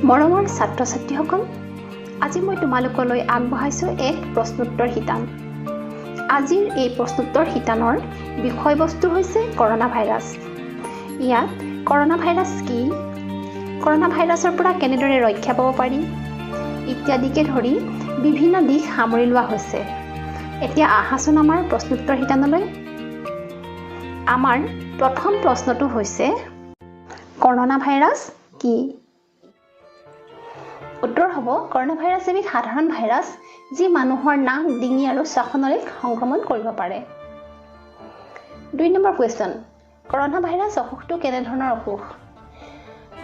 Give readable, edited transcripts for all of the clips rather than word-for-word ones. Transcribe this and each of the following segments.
মৰমৰ ছাত্ৰ ছাত্ৰীসকল, আজি মই তোমালোকলৈ আগবঢ়াইছোঁ এক প্ৰশ্নোত্তৰ শিতান। আজিৰ এই প্ৰশ্নোত্তৰ শিতানৰ বিষয়বস্তু হৈছে কৰোণা ভাইৰাছ। ইয়াত কৰোণা ভাইৰাছ কি, কৰোণা ভাইৰাছৰ পৰা কেনেদৰে ৰক্ষা পাব পাৰি ইত্যাদিকে ধৰি বিভিন্ন দিশ সামৰি লোৱা হৈছে। এতিয়া আহাচোন আমাৰ প্ৰশ্নোত্তৰ শিতানলৈ। আমাৰ প্ৰথম প্ৰশ্নটো হৈছে, কৰোণা ভাইৰাছ কি? উত্তৰ হ'ব, কৰোণা ভাইৰাছ এবিধ সাধাৰণ ভাইৰাছ, যি মানুহৰ নাক, ডিঙি আৰু শ্বাসনলীত সংক্ৰমণ কৰিব পাৰে। 2 নম্বৰ কুৱেশ্যন, কৰোণা ভাইৰাছ অসুখটো কেনেধৰণৰ অসুখ?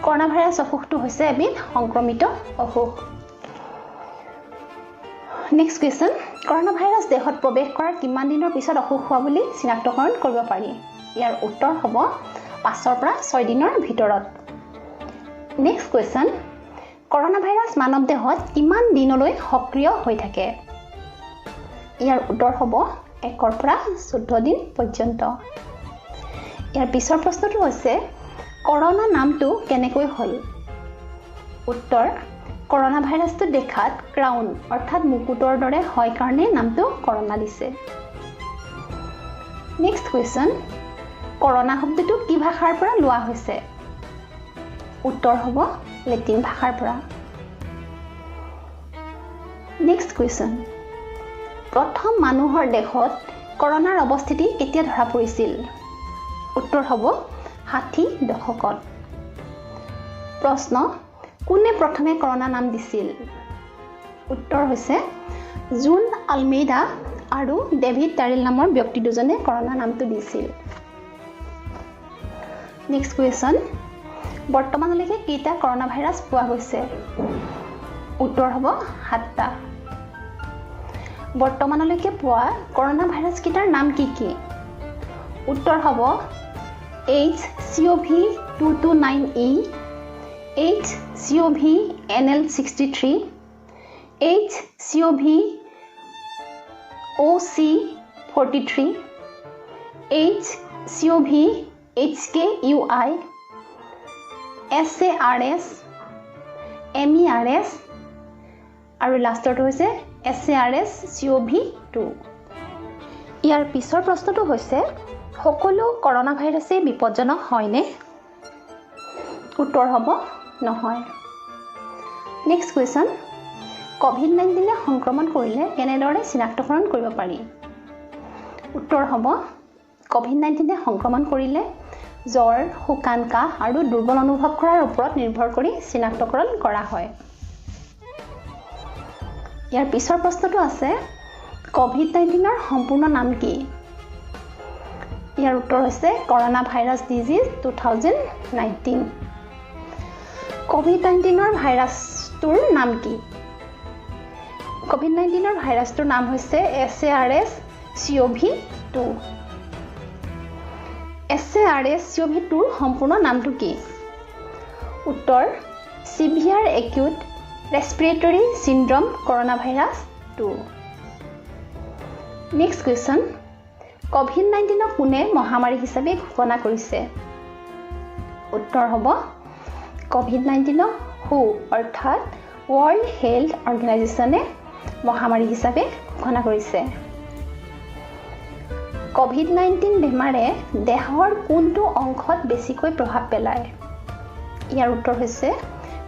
কৰোণা ভাইৰাছ অসুখটো হৈছে এবিধ সংক্ৰমিত অসুখ। নেক্সট কুৱেশ্যন, কৰোণা ভাইৰাছ দেহত প্ৰৱেশ কৰাৰ কিমান দিনৰ পিছত অসুখ হোৱা বুলি চিনাক্তকৰণ কৰিব পাৰি? ইয়াৰ উত্তৰ হ'ব 5ৰ পৰা 6 দিনৰ ভিতৰত। নেক্সট কুৱেশ্যন, কৰোণা ভাইৰাছ মানৱ দেহত কিমান দিনলৈ সক্ৰিয় হৈ থাকে? ইয়াৰ উত্তৰ হ'ব 1ৰ পৰা 14 দিন পৰ্যন্ত। ইয়াৰ পিছৰ প্ৰশ্নটো হৈছে, কৰোণা নামটো কেনেকৈ হ'ল? উত্তৰ, কৰোণা ভাইৰাছটো দেখাত ক্ৰাউন অৰ্থাৎ মুকুটৰ দৰে হয় কাৰণে নামটো কৰোণা দিছে। নেক্সট কুৱেশ্যন, কৰোণা শব্দটো কি ভাষাৰ পৰা লোৱা হৈছে? উত্তৰ হ'ব লেটিন ভাষাৰ পৰা। নেক্সট কুৱেশ্যন, প্ৰথম মানুহৰ দেহত কৰোণাৰ অৱস্থিতি কেতিয়া ধৰা পৰিছিল? উত্তৰ হ'ব 60 দশকত। প্ৰশ্ন, কোনে প্ৰথমে কৰোণা নাম দিছিল? উত্তৰ হৈছে জোন আলমেইডা আৰু ডেভিড টাৰিল নামৰ ব্যক্তি দুজনে কৰোণা নামটো দিছিল। নেক্সট কুৱেশ্যন, বৰ্তমানলৈকে কেইটা কৰোণা ভাইৰাছ পোৱা গৈছে? উত্তৰ হ'ব সাতটা। বৰ্তমানলৈকে পোৱা কৰোণা ভাইৰাছকেইটাৰ নাম কি কি? উত্তৰ হ'ব HCoV 229E, HCoV NL63, HCoV OC 43, HCoV HKUI, SARS, MERS আৰু লাষ্টৰটো হৈছে SARS CoV 2। ইয়াৰ পিছৰ প্ৰশ্নটো হৈছে, সকলো কৰোণা ভাইৰাছেই বিপদজনক হয়নে? উত্তৰ হ'ব নহয়। নেক্সট কুৱেশ্যন, ক'ভিড 19-এ সংক্ৰমণ কৰিলে কেনেদৰে চিনাক্তকৰণ কৰিব পাৰি? উত্তৰ হ'ব, ক'ভিড 19-এ সংক্ৰমণ কৰিলে জ্বৰ, শুকান কাহ আৰু দুৰ্বল অনুভৱ কৰাৰ ওপৰত নিৰ্ভৰ কৰি চিনাক্তকৰণ কৰা হয়। ইয়াৰ পিছৰ প্ৰশ্নটো আছে, ক'ভিড 19-ৰ সম্পূৰ্ণ নাম কি? ইয়াৰ উত্তৰ হৈছে Corona Virus Disease 2019। Covid 19-ৰ ভাইৰাছটোৰ নাম কি? ক'ভিড 19-ৰ ভাইৰাছটোৰ নাম হৈছে SARS CoV 2। SARS CoV 2ৰ সম্পূৰ্ণ নামটো কি? উত্তৰ, Severe Acute Respiratory Syndrome Corona Virus 2। Next question, Covid 19-ক কোনে মহামাৰী হিচাপে ঘোষণা কৰিছে? উত্তৰ হ'ব, ক'ভিড 19-ক হু অৰ্থাৎ ৱৰ্ল্ড হেল্থ অৰ্গেনাইজেশ্যনে মহামাৰী হিচাপে ঘোষণা কৰিছে। ক'ভিড 19 বেমাৰে দেহৰ কোনটো অংশত বেছিকৈ প্ৰভাৱ পেলায়? ইয়াৰ উত্তৰ হৈছে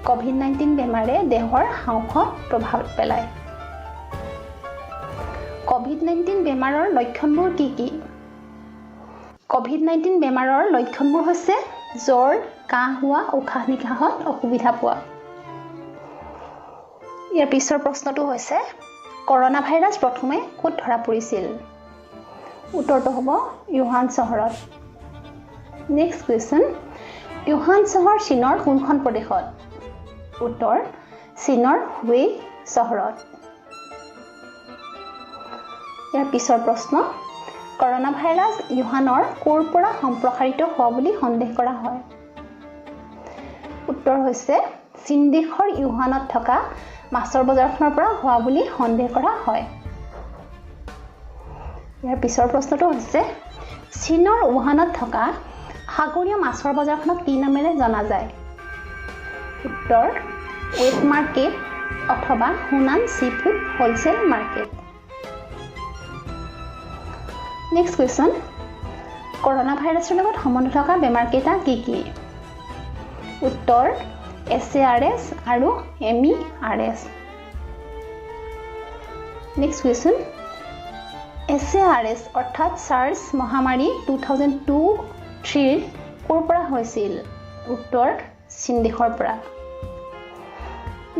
ক'ভিড 19 বেমাৰে দেহৰ হাওঁফাওঁত প্ৰভাৱ পেলায়। ক'ভিড 19 বেমাৰৰ লক্ষণবোৰ কি কি? ক'ভিড 19 বেমাৰৰ লক্ষণবোৰ হৈছে জ্বৰ, কাহ হোৱা, উশাহ নিশাহত অসুবিধা পোৱা। ইয়াৰ পিছৰ প্ৰশ্নটো হৈছে, কৰোণা ভাইৰাছ প্ৰথমে ক'ত ধৰা পৰিছিল? উত্তৰটো হ'ব য়ুহান চহৰত। নেক্সট কুৱেশ্যন, য়ুহান চহৰ চীনৰ কোনখন প্ৰদেশত? উত্তৰ, চীনৰ হুবেই চহৰত। ইয়াৰ পিছৰ প্ৰশ্ন, কৰোণা ভাইৰাছ য়ুহানৰ ক'ৰ পৰা সম্প্ৰসাৰিত হোৱা বুলি সন্দেহ কৰা হয়? উত্তৰ হৈছে চীন দেশৰ য়ুহানত থকা মাছৰ বজাৰখনৰ পৰা হোৱা বুলি সন্দেহ কৰা হয়। ইয়াৰ পিছৰ প্ৰশ্নটো হৈছে, চীনৰ ৱুহানত থকা সাগৰীয় মাছৰ বজাৰখনক কি নামেৰে জনা যায়? উত্তৰ, ৱেট মাৰ্কেট অথবা Hunan sea food wholesale market. Next question, corona ভাইৰাছৰ লগত সম্বন্ধ থকা বেমাৰকেইটা কি কি? উত্তৰ SARS আৰু MERS। নেক্সট কুৱেশ্যন, SARS অৰ্থাৎ ছাৰ্ছ মহামাৰী 2002-3 ক'ৰ পৰা হৈছিল? উত্তৰ চীন দেশৰ পৰা।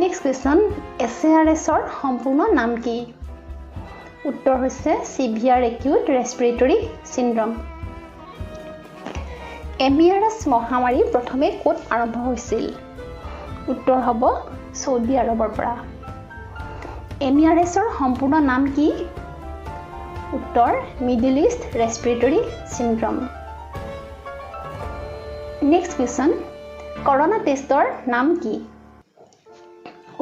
নেক্সট কুৱেশ্যন, SARSৰ সম্পূৰ্ণ নাম কি? উত্তৰ হৈছে severe acute respiratory syndrome. MERS মহামাৰী প্ৰথমে ক'ত আৰম্ভ হৈছিল? উত্তৰ হ'ব চৌদি আৰৱৰ পৰা। MERSৰ সম্পূৰ্ণ নাম কি? উত্তৰ Middle East respiratory syndrome. Next question, corona টেষ্টৰ নাম কি?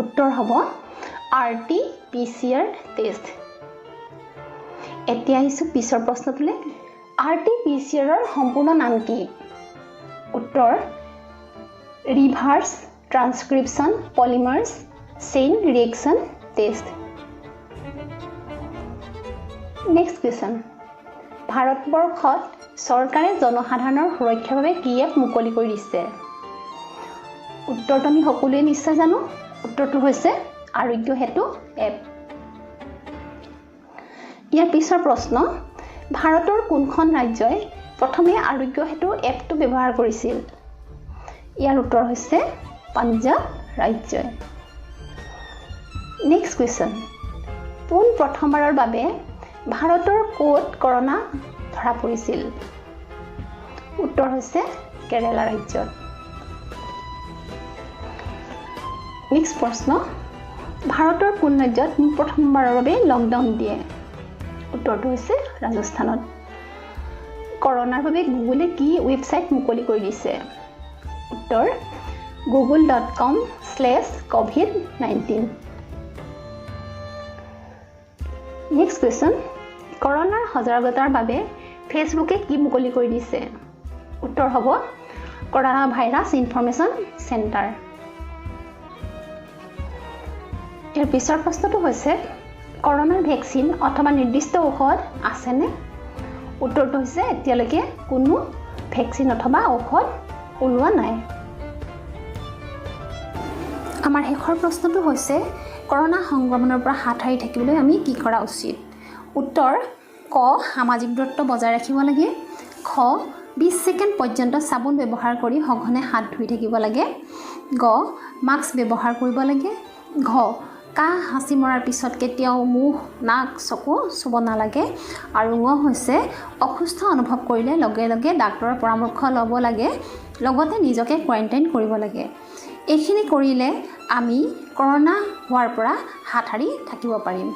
উত্তৰ হ'ব RT-PCR test. এতিয়া আহিছোঁ পিছৰ প্ৰশ্নটোলৈ। RT-PCRৰ সম্পূৰ্ণ নাম কি? উত্তৰ reverse transcription polymerase chain reaction test. Next question, ভাৰতবৰ্ষত চৰকাৰে জনসাধাৰণৰ সুৰক্ষাৰ বাবে কি এপ মুকলি কৰি দিছে? উত্তৰটো আমি সকলোৱে নিশ্চয় জানো। উত্তৰটো হৈছে আৰোগ্য সেতু এপ। ইয়াৰ পিছৰ প্ৰশ্ন, ভাৰতৰ কোনখন ৰাজ্যই প্ৰথমে আৰোগ্য সেতু এপটো ব্যৱহাৰ কৰিছিল? ইয়াৰ উত্তৰ হৈছে পাঞ্জাৱ ৰাজ্যই। নেক্সট কুৱেশ্যন, পোন প্ৰথমবাৰৰ বাবে ভাৰতৰ ক'ত কৰোণা ধৰা পৰিছিল? উত্তৰ হৈছে কেৰেলা ৰাজ্যত। নেক্সট প্ৰশ্ন, ভাৰতৰ কোন ৰাজ্যত প্ৰথমবাৰৰ বাবে লকডাউন দিয়ে? উত্তৰটো হৈছে ৰাজস্থানত। কৰোণাৰ বাবে গুগলে কি ৱেবছাইট মুকলি কৰি দিছে? উত্তৰ google.com/covid19। Next question, কৰোণাৰ সজাগতাৰ বাবে ফেচবুকে কি মুকলি কৰি দিছে? উত্তৰ হ'ব কৰোণা ভাইৰাছ ইনফৰমেশ্যন চেণ্টাৰ। ইয়াৰ পিছৰ প্ৰশ্নটো হৈছে, কৰোণাৰ ভেকচিন অথবা নিৰ্দিষ্ট ঔষধ আছেনে? উত্তৰটো হৈছে এতিয়ালৈকে কোনো ভেকচিন অথবা ঔষধ ওলোৱা নাই। আমাৰ শেষৰ প্ৰশ্নটো হৈছে, কৰোণা সংক্ৰমণৰ পৰা হাত সাৰি থাকিবলৈ আমি কি কৰা উচিত? উত্তৰ ক, সামাজিক দূৰত্ব বজাই ৰাখিব লাগে। খ, 20 ছেকেণ্ড পৰ্যন্ত চাবোন ব্যৱহাৰ কৰি সঘনে হাত ধুই থাকিব লাগে। গ, মাস্ক ব্যৱহাৰ কৰিব লাগে। ঘ, কাহ হাঁচি মৰাৰ পিছত কেতিয়াও মুখ, নাক, চকু চুব নালাগে। আৰু ঙ হৈছে অসুস্থ অনুভৱ কৰিলে লগে লগে ডাক্তৰৰ পৰামৰ্শ ল'ব লাগে, লগতে নিজকে কোৱাৰেণ্টাইন কৰিব লাগে। এইখিনি কৰিলে আমি কৰোণা হোৱাৰ পৰা হাত সাৰি থাকিব পাৰিম।